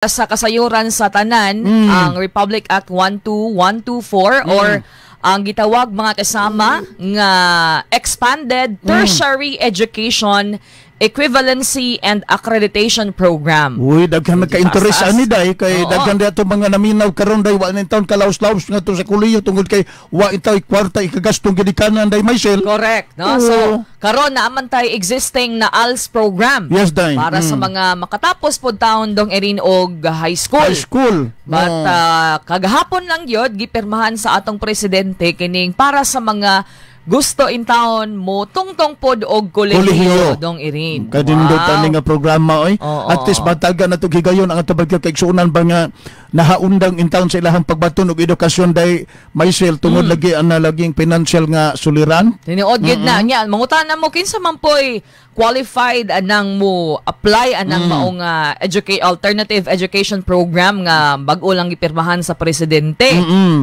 Sa kasayuran sa tanan, ang Republic Act 12124 or ang gitawag, mga kasama, nga Expanded Tertiary Education Equivalency and Accreditation Program. Uy, daghan nagka-interest Taas-taas. Ani day kay daghan dato mga naminaw karon day, wa nin taon kalaos-laos nga to sa kolehiyo tungod kay wa intaw kwarta ikagastong gidikanan day, Michelle. Correct, no? Oo. So, karon naa man tay existing na ALS program. Yes, day. Para sa mga makatapos pod taon dong Erin og high school. High school. But Oo. Kagahapon lang gyud gipirmahan sa atong presidente kining para sa mga gusto in town mo tungtong pod og kolehiyo, Kolehiyo. Dong Irin. Kadindot ani nga programa oy. At least batagan na to higayon ang ato bagyo kay igsuonan ba nga nahaundang in town sa ilahang pagbaton og edukasyon day, Michelle, tungod lagi ang laging financial nga suliran. Tinuod gid na nya, mangutana mo kinsa man poy qualified anang mo apply anang maong alternative education program nga bag-o lang gipirmahan sa presidente.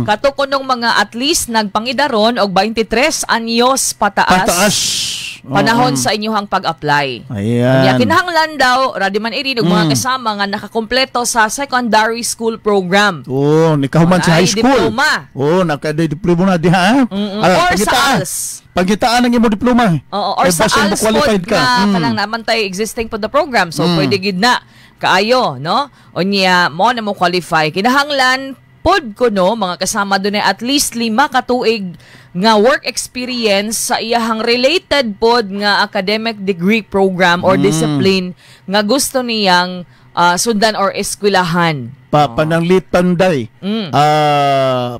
Kato kunong mga at least nagpangidaron og 23 anyos pataas, Pataas. panahon sa inyuhang pag-apply. Ayan. Nya kinahanglan daw, Radiman Irin ug mga kasama, nga nakakumpleto sa secondary school program. Oh, nikahuman sa Ay, high school. Diploma. Oh, naka-diploma na diha. Or sa ALS. Pangitaan ang imo diploma. Oo, or Kay sa basin mo ALS pod qualified ka. nga kanang naman tay existing pod the program. So pwede gid na kaayo, no? Unya mo na mo qualify. Kinahanglan pod kuno, mga kasama, dunay at least 5 ka tuig nga work experience sa iyahang related pod nga academic degree program or discipline nga gusto niyang sundan or eskwelahan. Pananglitan day.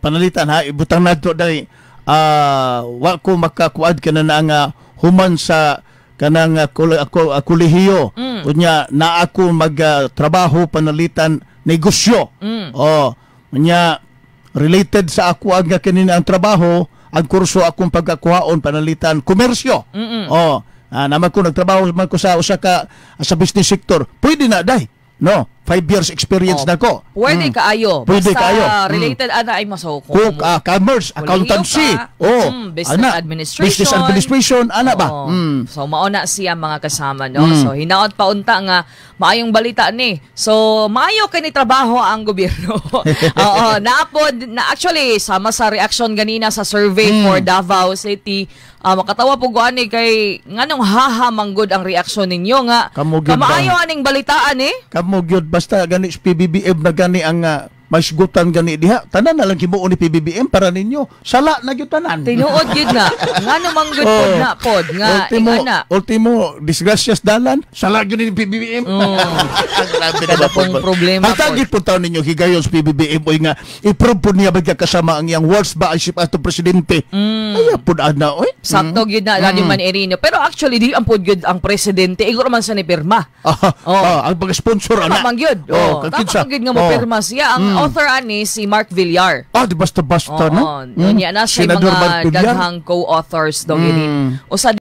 Pananglitan ha, ibutang nato day. Wa ko makakuad kana na nga human sa kanang ako, kolehiyo. Unya na ako magtrabaho panalitan negosyo. Oh, unya related sa ako ang kini ang trabaho, ang kurso akong pagkakuhaon panalitan komersyo. Oh, naman ko nagtrabaho man ko sa usa ka sa business sector. Pwede na day. No, 5 years experience Oh, na ko. pwede kaayo. Pwede Basta kaayo. Related ana ay maso kung Cook, commerce, accountancy, ka, oh, business ana, administration. Business administration, ana ba? Oo. So mao na siya, mga kasama, no. So hinaot pa unta nga maayong balita ni. So maayo kay ni trabaho ang gobyerno. Oo, naapod na actually sama sa reaction ganina sa survey for Davao City. Makatawa po ko ani kay nganong haha manggod ang reaksyon ninyo nga Kamo gyud kamaayo ba? Aning balitaan eh. Kamo gyud basta gani sa PBBM na gani ang maisgutan gani diha. Tanan na lang himuon ni PBBM para ninyo. Sala na gyud tanan. Tinuod gyud na. Ngano manggod pod na pod nga Ultimo, ingana. ultimo, disgrasyas dalan, sala gyud ni PBBM. Grabe na Kada ba po pong ba? problema Hatagit po taon ninyo higayon sa PBBM oy nga i-prove po niya ba kasama ang iyang words ba isip ato presidente. Ay po ana oy. Sakto gyud na, lagi man Irino. Pero actually di ang pod gyud ang presidente, igor man sa ni pirma. Ah, ang mga sponsor Tama ana. man gyud. Oh, Oh, kag tama kinsa. man gyud nga mo pirma siya. Ang author ani si Mark Villar. Ah, di basta-basta Oo, no? mm. Niya na siya Senador mga Mark Villar. daghang co-authors dong mm. Usa